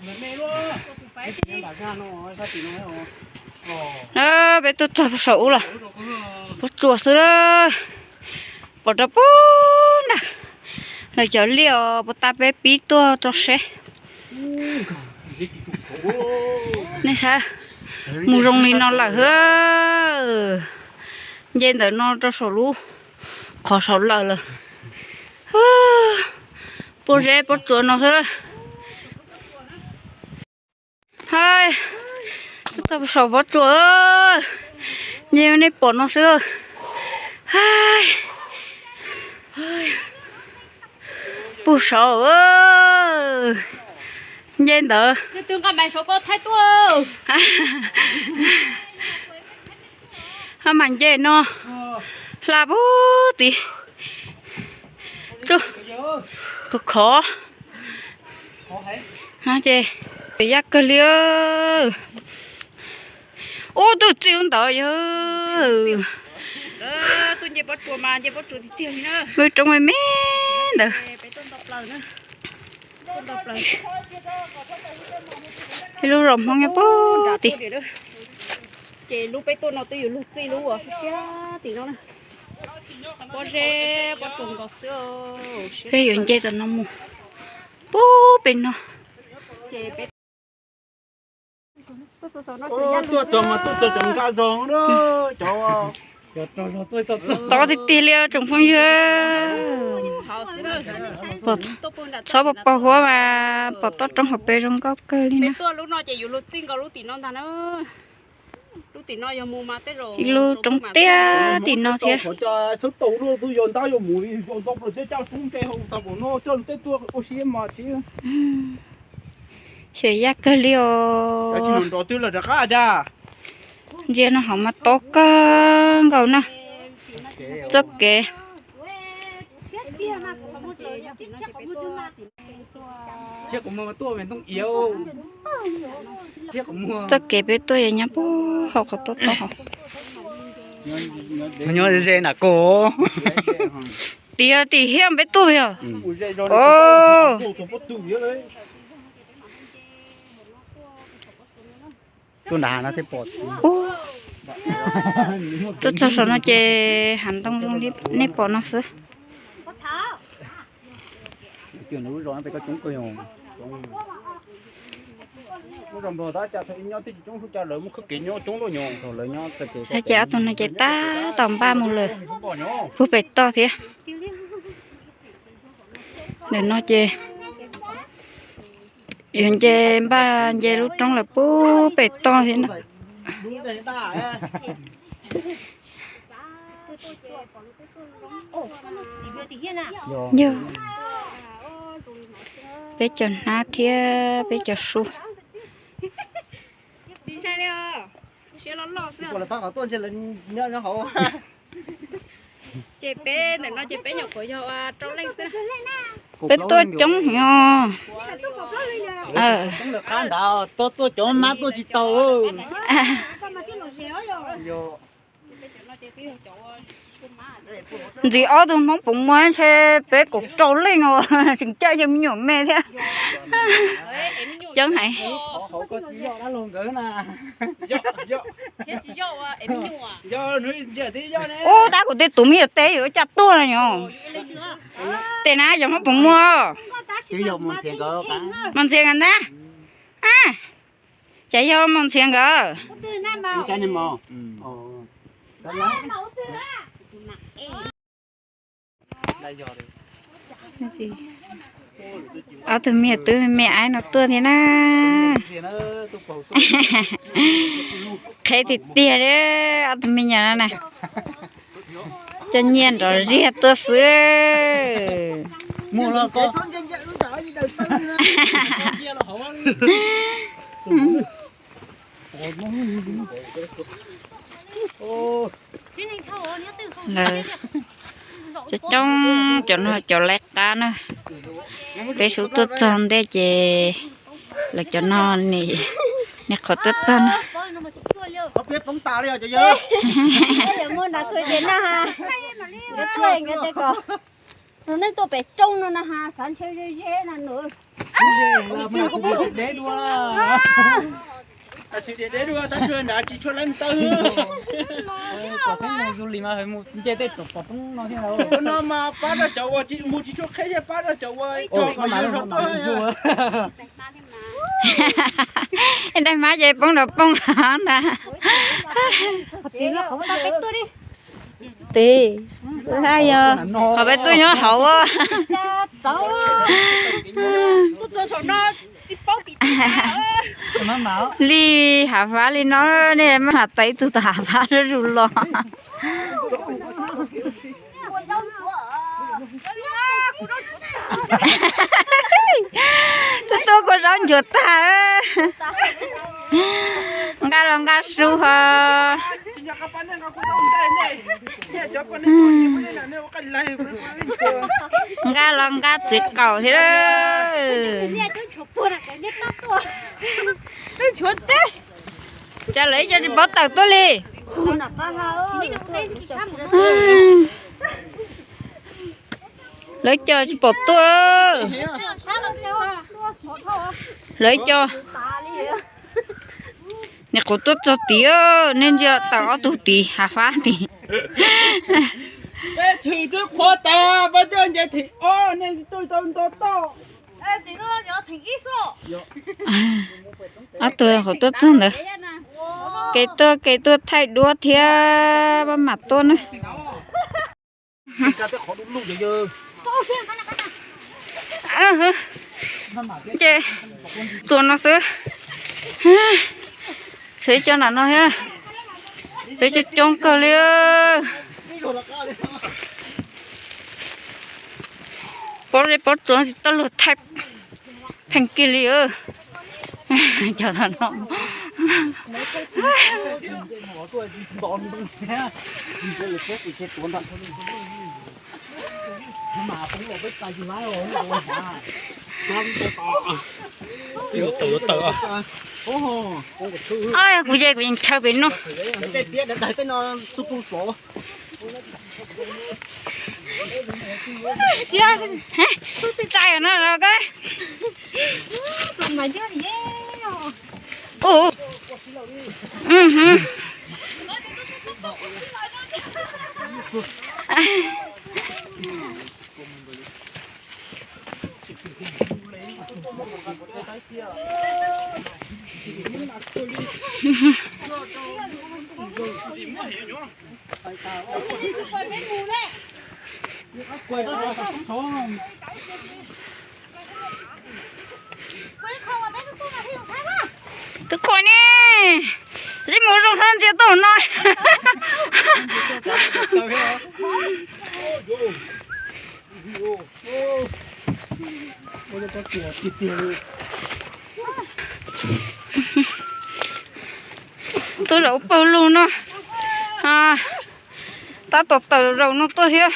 Peb tuaj txog saum ub lawm, puab tsuas xwb, pom rau puag nrag. Lawv cov liaj os, puas tas peb pib tuaj tso seb. Nej saib, mus zoo li no lawm hwb. Nce ntawm no rau saum lub qhov saum lawm lawm. Puab zeb puab tsuas no xwb. Hais, txog saum pob tsuas, nce nej pom no xwb. Hais, puag saud, nce ntawd. Hab mas nce no, hla puag tid, tsuj, khov khov ces, yaj kawg li. Ub, tuaj txij ub ntawd yog, lub roob me me ntawd. Ib lub zos Hmoob nyob puag tid. Ces lub peb tuaj no twb yuav luag txij lub uas siab siab tim no na. Pob zeb pob tsuas nkaus xwb. Peb yuav nce tom no mus puag pem no. Tuaj txog mas tuaj txog cov nkag zog na, cov, tod tiag tiag li tsoom phooj ywg. Txhob pos pos huab mas pom toj roob hauv pes zoo nkauj kawg li na. Lub tim no ntag na. Lub tim no yog mus mas tej zaum ib lub roob tiaj tim no thiab. Qhov cov xub tau luaj twb yog ntab yog mus ntau plaws thiab caj sub nte hauv tau pom no coj tej tuaj ua si mas tsis. Xyem yaj kawg li os. Ntsia no hauv mas tob kawg nkaus na. Txoj kev. Txoj kev peb tuaj yog nyob puag hauv qhov tob tob hauv. Nyob ze na koj. Tim, tim hiab peb tuaj yog. Tuaj nram no thiaj pom. Tuaj txog saum no ces hav ntoo zoo li nej pom no xwb. Lub zos no peb coob kawg yog. Lub zos Nplog tab cas thaum ib nyob twb tsis coob, lub cas lawv muaj khawb kev nyob coob luaj nyuag thaum lawv nyob txog kev. Ces ob tug no ces tab tom npaj mus lawm, puag pem toj thiab. Ntawm no ces yuav nce npaj nce lub roob lawm puag pem toj thiab na. Yog peb cov hnab thiab peb cov su. Ces peb ntawm no ces peb nyuam qhuav yog rau leej xwb. Peb tuaj coob heev os. Tuaj coob lawm qab nrad, tuaj tuaj cov mab tuaj tsis tau. Ntxiv ob tug Hmoob Pus Muas ntshe peb kaum rau leej os, tseem coj yog me nyuam me thiab. Coob heev. Ub, tab kuv tej tus me nyuam teb yuav ua cas tuaj no yom. Tes na yog Hmoob Pus Muas. Mos Ntxhias nkawd ntag. Cas yog Mos Ntxhias nkawd. Ob tug me nyuam twb me me aib no tuaj thiab na. Qheb tiag tiag li, ob tug me nyuam no na. Coj nyiaj nrov ziag tuaj xwb. Lawv coob coob cov no cov laib qab na. Peb sub tuaj txog ntej ces lawv cov no nim qhuav tuaj txog na. Nej tuaj pem roob no na has, xav ntshe ze ze na nws. Dev dua. Tab sis dev dua, tab sis nrad tsis tshua leej tawg. Kom peb mus du li mas mus nce tej tsoom pom poob no thiab. Ua no mas pab rau cov uas mus tsis tshua qheb thiab pab rau cov uas tog kom yus zoo tuaj. Daig hmab ces poob nrov poob ntag. Tis, yog qhov peb tuaj nyob hauv. Li hav fab li no, nej maj mam tawm ib tug tom hav fab zuj zus los. Tuaj tuaj kua zaub ncuav tag. Nqa los nqa su ho. Nqa los nqa txiv qaum thiab. Cas lawv ib co tsis pov tawm tuaj li. Lawv ib co tsis pom tuaj. Lawv ib co, nim qhuav tuaj txog tid, nej ntsia tawm ob tug tid hav fab tid. Peb tshwm twb qhuav tas, peb twb nce thim ob, nej twb tau nto toj. Ob tug qhuav tuaj txog ntawd. Kev tuaj kev tuaj thaij duab thiab maj mam tuaj na. Ces tuaj no xwb, xwb cov nram no thiab, peb coob coob kawg li. Pob zeb pob tsuas tsis tau luag thaij pheej kiag li. Cov no kuv yeej kuv yeej ntshaw pem no. Txais no los ko. Twb koj ne, zib mus zoo hlob ntxias tau no. Tuaj zaum pawg lug no, tab tom tawm zaum no tuaj thiab.